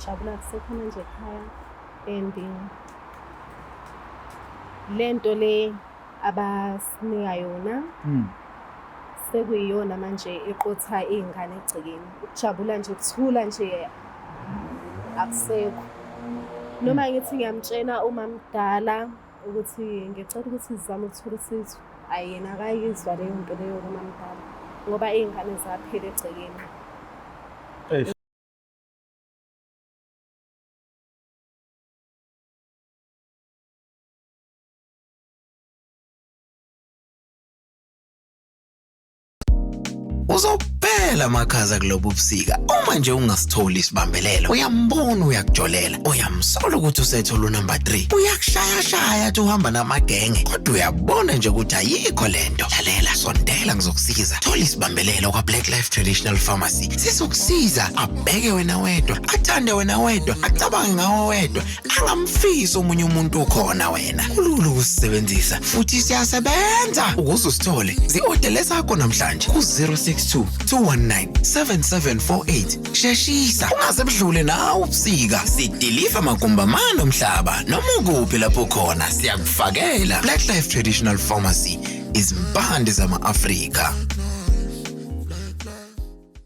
Jabula kusekhona nje ekhaya and lento le abasinika yona sekuyiyona manje eqotha iy'ngane egcekeni. Ukujabula nje, ukuthula nje akusekho. Noma ngithi ngiyamtshena umamdala ukuthi ngicela ukuthi sizame ukuthola usizo, hhayi yena akayizwa leyo nto leyo kumamdala ngoba iy'ngane zaphela egcekeni. Eish. Uzophela amakhaza kulobu busika uma nje ungasitholi isibambelelo. Uyambona uyakujolela, uyamsola ukuthi usethola unumber 3. Uyakushayashaya athi uhamba namagenge, kodwa uyabona nje ukuthi ayikho lento. Lalela, sondela ngizokusiza. Thola isibambelelo kwa-Black Life Traditional Pharmacy. Sizokusiza abheke wena wedwa, athande wena wedwa, acabange ngawe wedwa, angamfisi omunye umuntu ukhona wena. Kulula ukusisebenzisa futhi siyasebenza. Ukuze usithole, zi-odele sakho namhlanje ku-062 219 7748. Sheshisa, ungaze budlule nawe ubusika. Sidiliva magumbamane omhlaba noma ukuphi lapho khona siyakufakela. Black Life Traditional Pharmacy, izimpande zama-Afrika.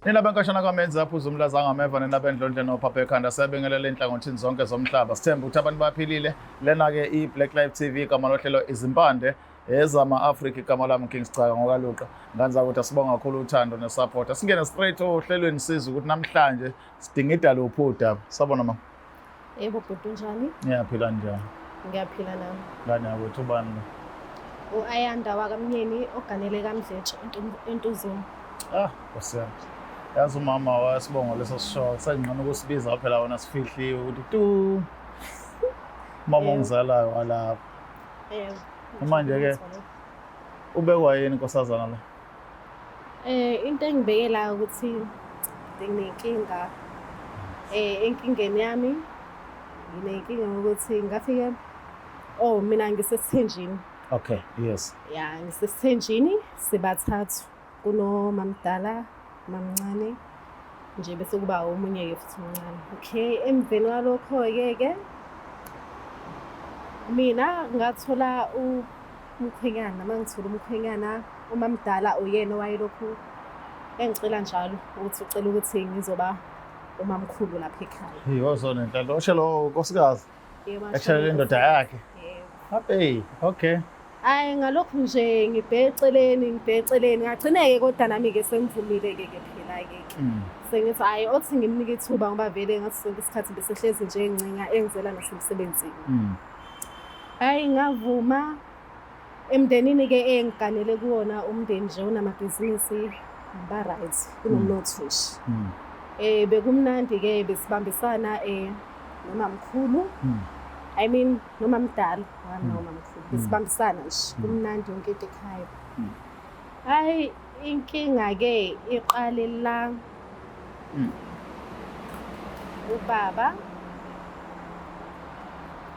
Nina benkashana kwamenzi aphuza umlaza angameva nina bendlondle nophapha ekhanda siyabingelela enhlangothini zonke zomhlaba sithemba ukuthi abantu baphilile lena-ke i-Black Life TV igama lohlelo izimpande ezama-Afrika igama lami King Sicaka ngokaluqa nganza ukuthi asibonga kakhulu uthando nesupport asingene straight ohlelweni sizwe ukuthi namhlanje sidingida luphi udaba sabona ma Yebo bhuti unjani? Ngiyaphila njani? Ngiyaphila nami. Ngani yakwethu ubani lo? U-Ayanda wakamnyeni oganele kaMdletshe eNtuzuma. Ah, Nkosi yami. Yazi umama wasibongo leso sisho kusengcono ukusibiza phela wona sifihliwe ukuthi tu. Umama ongizalayo walapha. Yebo. Manje ke ubekwa yini nkosazana la? Into engibekela ukuthi nginenkinga enkingeni yami nginenkinga yokuthi ngafike oh mina ngisesithenjini. Okay, yes. Ya, ngisesithenjini sibathathu kunomamdala, mamncane nje bese kuba omunye-ke futhi omncane. Okay, emveni kwalokho-ke ke mina ngathola umkhwenyana uma ngithola umkhwenyana umamdala uyena owayelokhu engicela njalo ukuthi ucela ukuthi ngizoba umamkhulu lapha ekhaya. Hey, wazonenhlanhla. Osho lo nkosikazi. Yebo, Ekushayela indoda yakhe. Yebo. Happy. Okay. Hayi ngalokhu nje ngibheke eceleni ngibheke eceleni ngagcine-ke kodwa nami-ke sengivumile-ke ke phela-ke ke. Sengithi hhayi othi ngimnike ithuba ngoba vele ngaso sonke isikhathi besehlezi nje engincenga engizela nasemsebenzini. Hhayi ngavuma emndenini-ke engiganele kuwona umndeni nje unamabhizinisi ba-right kunomnotho nje. Bekumnandi-ke besibambisana nomamkhulu. I mean nomamdala wami nomamkhulu besibambisana nje kumnandi yonke into ekhaya. Hhayi inkinga-ke iqale la ubaba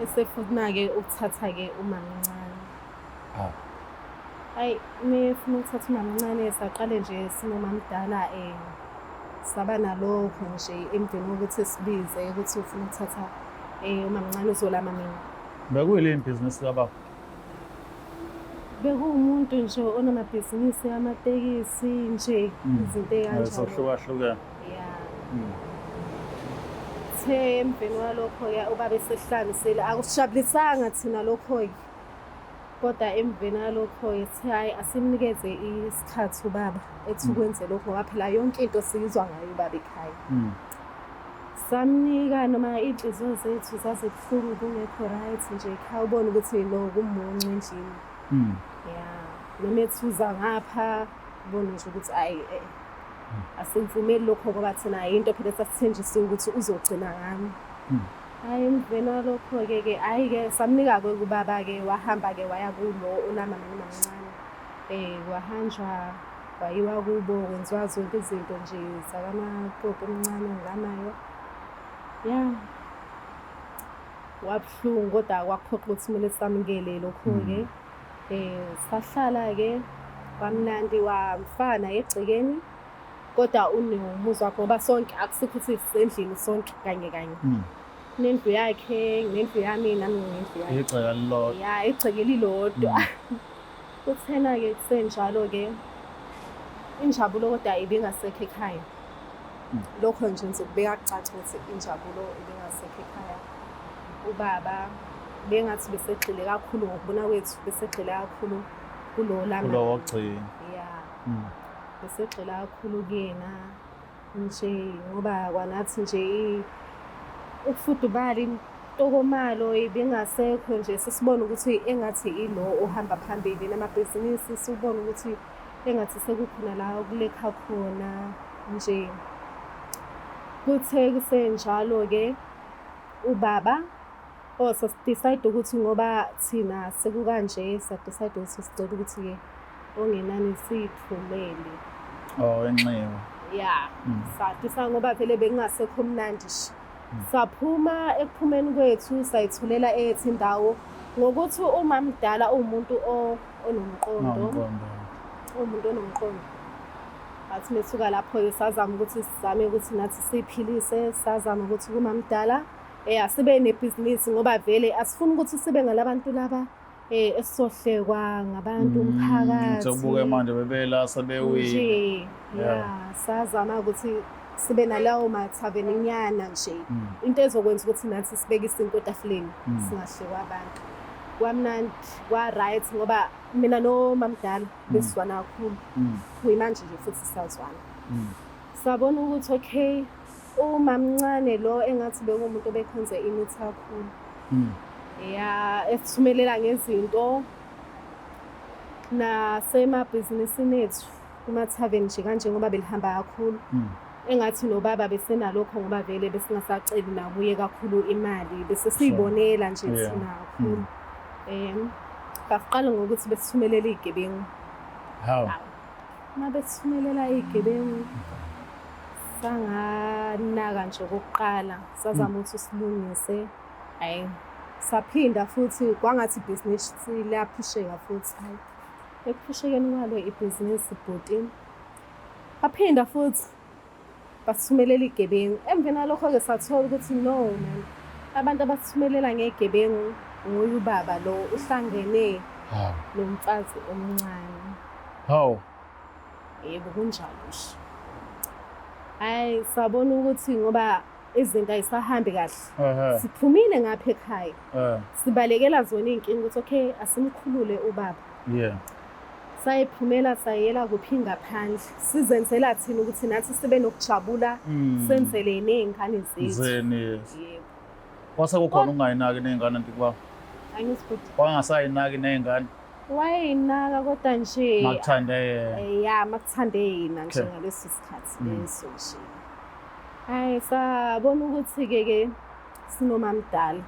esefuna-ke ukuthatha-ke umamncane. Ah. Hayi mefuna ukuthatha umamncane saqale nje sinomamdala saba nalokho nje emveni kokuthi sibize ukuthi ufuna ukuthatha umamncane uzolama mina. Bekuyilini ibhizinisi kababa? Bekuwumuntu nje onamabhizinisi amatekisi nje izinto ey'kanjalo. Sohlukahlukene. Ya. The emveni kwalokho-ke ubaba esehlanganisile akusishabulisanga thina lokho-ke. Kodwa emveni kwalokho-ke sithe hhayi asimnikeze isikhathi ubaba ethi ukwenze lokho ngoba phela yonke into siyizwa ngaye ubaba ekhaya. Samnika noma iy'nhliziyo zethu zazibuhlungu kungekho right nje ekhaya ubone ukuthi no kumuncu endlini. Ya noma ethuza ngapha ubone nje ukuthi hhayi asimvumeli lokho ngoba thina yinto phela esasithenjisiwe ukuthi uzogcina ngami. Hhayi emveni kwalokho-ke ke hhayi-ke samnika-ke kubaba-ke wahamba-ke waya kulo olama mina mamncane. Kwahanjwa kwayiwa kubo kwenziwa zonke izinto nje zakamakoti omncane ongilamayo. Ya kwabuhlungu kodwa kwakuphoqa ukuthi kumele samukele lokho-ke. Sahlala-ke kwamnandi wamfana egcekeni. Kodwa unomuzi wakhe ngoba sonke akusikho ukuthi sisendlini sonke kanye kanye. Nendlu yakhe, nendlu yami, nami ngendlu yakhe. Igceke lilodwa. Ya, igceke lilodwa. Kuthena-ke kusenjalo-ke injabulo kodwa ibingasekho ekhaya. Lokho nje ngizokubeka kucace ukuthi injabulo ibingasekho ekhaya. Ubaba bengathi besegxile kakhulu ngokubona kwethu, besegxile kakhulu kulo lama. Kulo wokugcina. Ya. Besegxila kakhulu kuyena nje ngoba kwanathi nje ukufudumala intokomalo ibingasekho nje, sesibona ukuthi engathi ilo ohamba phambili namabhizinisi, sibona ukuthi engathi sekukhona la okulekha khona nje. Kuthe kusenjalo-ke ubaba oh sasi-decide ukuthi ngoba thina sekukanje, sa-decide ukuthi sicela ukuthi-ke ongenani siyiphumele. Oh, enxiwa. Ya, sa-decide ngoba vele bekungasekho mnandi nje. Saphuma, ekuphumeni kwethu sayitholela eyethu indawo ngokuthi umamdala uwumuntu onomqondo. Nomqondo. Uwumuntu onomqondo. Bathi mesuka lapho-ke sazama ukuthi sizame ukuthi nathi siyiphilise, sazama ukuthi kumamdala asibe nebhizinisi ngoba vele asifuni ukuthi sibe ngalabantu laba esizohlekwa ngabantu umphakathi. Sekubuke manje bebela sebewile. Nje, ya, sazama ukuthi sibe nalawo mathaveninyana nje. Into ezokwenza ukuthi nathi sibeke isinkwa etafuleni, singahlekwa abantu. Kwamnandi, kwa-right ngoba mina nomamdala besizwana kakhulu. Kuyimanje nje futhi siyazwana. Sabona ukuthi okay, umamncane lo engathi bekuwumuntu obekhonze imithi kakhulu. Ya, esithumelela ngezinto nasemabhizinisini ethu kumathaveni nje kanje ngoba belihamba kakhulu. Engathi nobaba besenalokho ngoba vele besingasaceli nakuye kakhulu imali, bese siyibonela nje thina kakhulu. Baqala ngokuthi besithumelela iy'gebengu. Hawu. Uma besithumelela iy'gebengu sanganaka nje okokuqala, sazama ukuthi silungise. Hhayi, saphinda futhi kwangathi ibhizinisi liyaphusheka futhi. Hhayi, ekuphushekeni kwalo ibhizinisi bhuti, baphinda futhi basithumelela iy'gebengu. Emveni kwalokho-ke sathola ukuthi no man, abantu abasithumelela ngey'gebengu nguye ubaba lo uhlangene nomfazi omncane. Hawu. Yebo, kunjalo nje. Hhayi, sabona ukuthi ngoba izinto ayisahambi kahle. Siphumile ngapha ekhaya. Sibalekela zona iy'nkinga ukuthi okay, asimkhulule ubaba. Sayiphumela sayela kuphi ngaphandle. Sizenzela thina ukuthi nathi sibe nokujabula, senzele ney'ngane zethu. Zeni, yes. Yebo. Kwase kukhona ukungayinaki ney'ngane nti kubaba? Angisibhuti. Wangasayinaki ney'ngane? Wayeyinaka kodwa nje. Makuthande yena. Ya, makuthande yena nje ngaleso sikhathi leso nje. Hhayi, sabona ukuthi-ke ke sinomamdala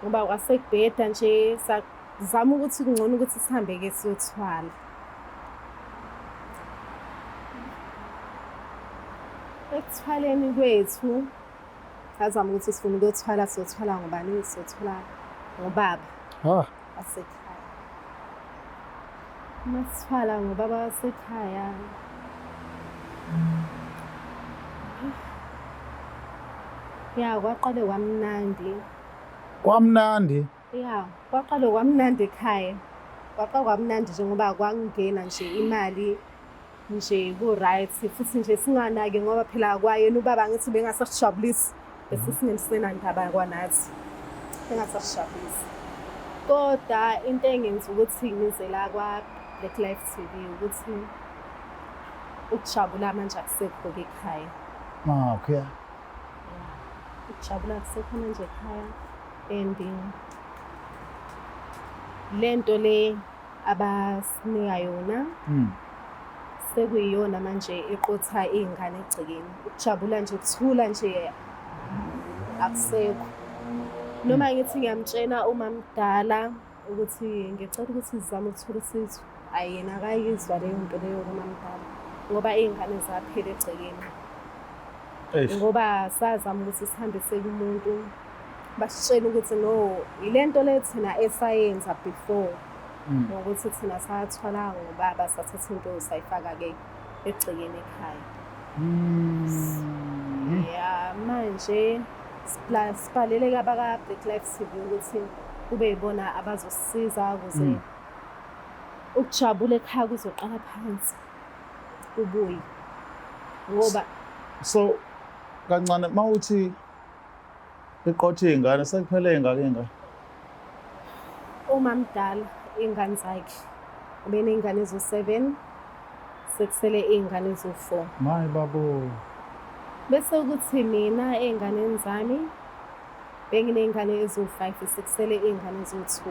ngoba kwasekubheda nje, sazama ukuthi kungcono ukuthi sihambe-ke siyothwala. Ekuthwaleni kwethu sazama ukuthi sifuna ukuyothwala, siyothwala ngobani? Siyothwala ngobaba wasekhaya. Uma sithwala ngobaba wasekhaya, ya, kwaqale kwamnandi. Kwamnandi? Ya, kwaqale kwamnandi ekhaya. Kwaqale kwamnandi nje ngoba kwangena nje imali nje ku-right futhi nje singanaki ngoba phela kwayena ubaba ngithi bengasasijabulisi, bese singesenandaba kwanathi, bengasasijabulisi. Kodwa into engenza ukuthi ngize la kwa-Black Life TV ukuthi ukujabula manje akusekho-ke ekhaya. Okay. Ukujabula akusekho manje ekhaya and lento le abasinika yona sekuyiyona manje eqotha iy'ngane egcekeni. Ukujabula nje, ukuthula nje akusekho. Noma ngithi ngiyamtshela umamdala ukuthi ngicela ukuthi sizame ukuthola usizo, hhayi yena akayizwa leyo nto leyo kumamdala ngoba iy'ngane zaphela egcekeni. Ngoba sazama ukuthi sihambise kumuntu, basitshela ukuthi no, ile nto le thina esayenza before ngokuthi thina sathwala ngobaba, sathatha into sayifaka-ke egcekeni ekhaya. Ya, manje sibhalele abaka-Black Life TV ukuthi kube yibona abazosisiza ukuze ukujabula ekhaya kuzoqala phansi kubuye, ngoba So kancane, mawuthi iqothe iy'ngane, sekuphele iy'ngane iy'ngane? Umamdala iy'ngane zakhe ubeney'ngane eziwu-7, sekusele iy'ngane eziwu-4. Mayi babo. Bese kuthi mina ey'nganeni zami benginey'ngane eziwu-5, sekusele iy'ngane eziwu-2.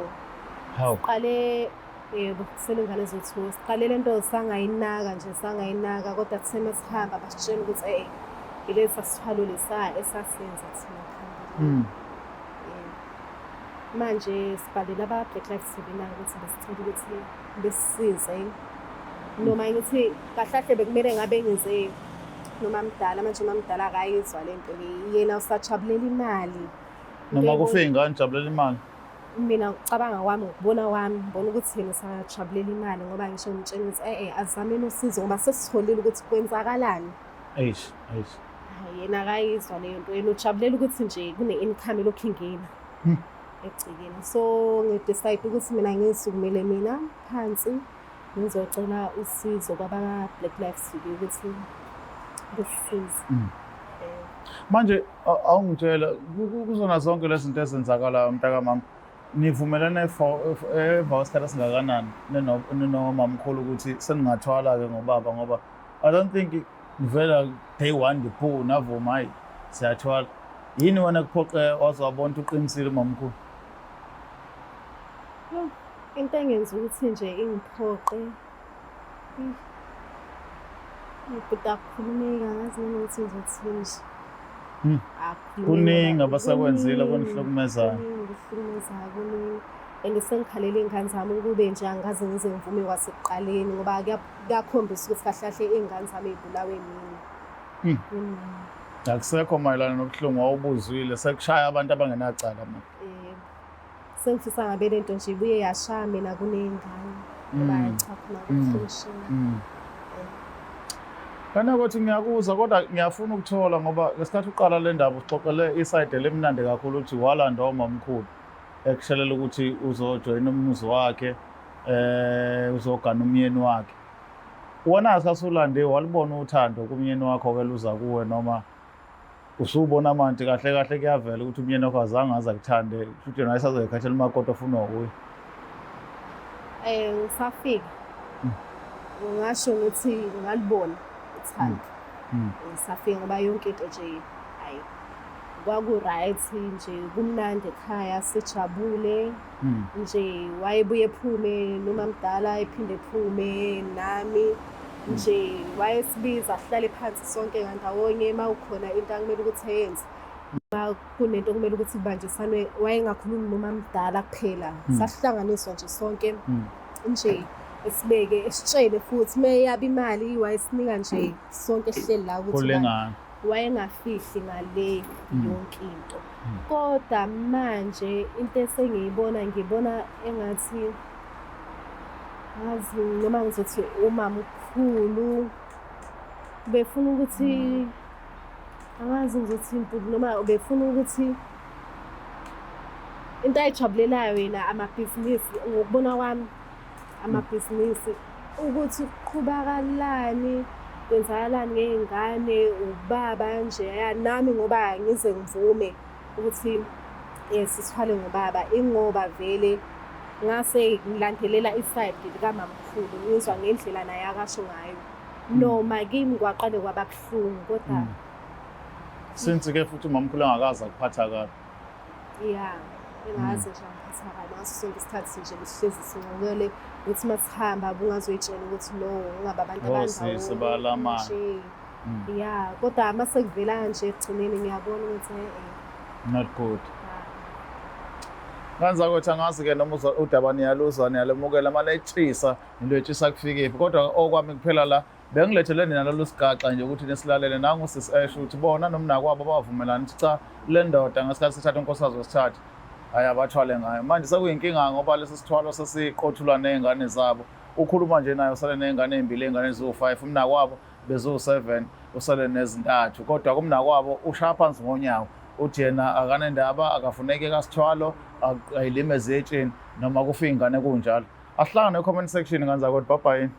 Hawu. Siqale, yebo, kusele iy'ngane eziwu-2. Siqale le nto sangayinaka nje, sangayinaka, kodwa kuthe masihamba basitshela ukuthi ilesi sithwalo lesa esasenza thina phambili. Yebo. Manje sibhalela aba-Black Life TV na ukuthi besicela ukuthi besisize, noma ngithi kahle kahle bekumele ngabe ngize noma mdala. Manje umamdala akayizwa le nto le, yena usajabulela imali. Noma kufe iy'ngane, jabulela imali. Mina ngicabanga kwami, ngokubona kwami, ngibona ukuthi yena usajabulela imali, ngoba ngisho ngimtshela ukuthi azameni usizo ngoba sesitholile ukuthi kwenzakalani. Eish, eish. Hhayi, yena akayizwa leyo nto, yena ujabulela ukuthi nje kune-income elokhu ingena egcekeni. So ngi-decide ukuthi mina ngisukumele mina phansi ngizocela usizo kwabaka-Black Lives TV ukuthi besisize. Manje awungitshela, kuzona zonke lezi zinto ezenzakalayo, mntakamama, nivumelene for emva kwesikhathi esingakanani ninomamkhulu ukuthi seningathwala-ke ngobaba? Ngoba I don't think nivela day one nje navuma, hayi, siyathwala. Yini wena kuphoqe waze wabona ukuthi uqinisile umamkhulu? Yo, into engenza ukuthi nje ingiphoqe, bhuti, akukhulumeki, angazi noma ukuthi ngizothini nje. Akukhulumeki. Kuningi ngoba abasekwenzile kuningi, okunihlukumezayo. Kuningi okuhlukumezayo, kuningi, and sengikhalela iy'ngane zami ukube nje angikaze ngize ngivume kwasekuqaleni, ngoba kuyakhombisa ukuthi kahle kahle iy'ngane zami y'bulawe mina. Kuningi. Akusekho mayelana nobuhlungu wawubuzwile, sekushaya abantu abangenacala manje. Yebo. Sengifisa ngabe le nto nje ibuye yashaya mina kuney'ngane, ngoba cha, khona kubuhlungu shame. Kana ukuthi ngiyakuzwa, kodwa ngiyafuna ukuthola, ngoba ngesikhathi uqala le ndaba usixoxele i-side lemnandi kakhulu, ukuthi walanda umamkhulu ekushelela ukuthi uzojoyina umuzi wakhe, uzogana umyeni wakhe. Wena ngesikhathi ulande walibona uthando kumyeni wakho ke luza kuwe, noma usubona manje kahle kahle kuyavela ukuthi umyeni wakho azange aze akuthande, futhi yena wayesazoyikhathela umakoti ofunwa kuye? Ngisafika ngingasho ukuthi ngalibona uthando ngisafika, ngoba yonke into nje, hayi, kwaku-right nje, kumnandi ekhaya, sijabule nje. Wayebuye ephume noma mdala, ephinde ephume nami nje, wayesibiza sihlale phansi sonke ngandawonye. Uma kukhona into akumele ukuthi eyenze, uma kunento okumele ukuthi kubanjisanwe, wayengakhulumi noma mdala kuphela, sasihlanganiswa nje sonke nje, esibeke, esitshele. Futhi uma eyaba imali wayesinika nje sonke sihleli la ukuthi Kulingana. Wayengafihli ngale yonke into. Kodwa manje into esengiyibona, ngibona engathi, ngazi noma ngizothi umamkhulu befuna ukuthi, angazi ngizothi impulu, noma befuna ukuthi into ayijabulelayo yena amabhizinisi, ngokubona kwami amabhizinisi, ukuthi kuqhubakalani, kwenzakalani ngey'ngane, ubaba nje ya. Nami ngoba ngize ngivume ukuthi sithwale ngobaba, ingoba vele ngase ngilandelela i-side likamamkhulu, ngizwa ngendlela naye akasho ngayo, noma kimi kwaqale kwaba buhlungu, kodwa Since ke futhi umamkhulu engakaze akuphatha kabi. Ya, engazi nje angiphatha kabi ngaso sonke isikhathi nje, besihlezi sincokele ukuthi uma sihamba bungazoyitshela ukuthi no, ungaba abantu Osisi balamana. nje. Ya, kodwa uma sekuvela nje ekugcineni ngiyabona ukuthi Not good. Kanza ukuthi angazi-ke noma udaba niyaluzwa, niyalemukela, mane etshisa into etshisa kufikephi, kodwa okwami kuphela la bengilethele nina lolu sigaxa nje ukuthi nisilalele. Nangu usisi esho ukuthi bona nomnakwabo bavumelana ukuthi cha, le ndoda ngesikhathi sithatha unkosikazi wesithathu, hhayi, abathwale ngayo. Manje sekuyinkinga ngoba lesi sithwalo sesiqothulwa ney'ngane zabo. Ukhuluma nje naye usale ney'ngane ey'mbili, ey'ngane eziwu-5. Umnakwabo Beziwu-7, usele nezintathu, kodwa kumnakwabo ushaya phansi ngonyawo, uthi yena akanendaba, akafuneki kasithwalo, ayilime ezitsheni noma kufa iy'ngane kunjalo. Asihlangane e-comment section, nganza kodwa bye bye.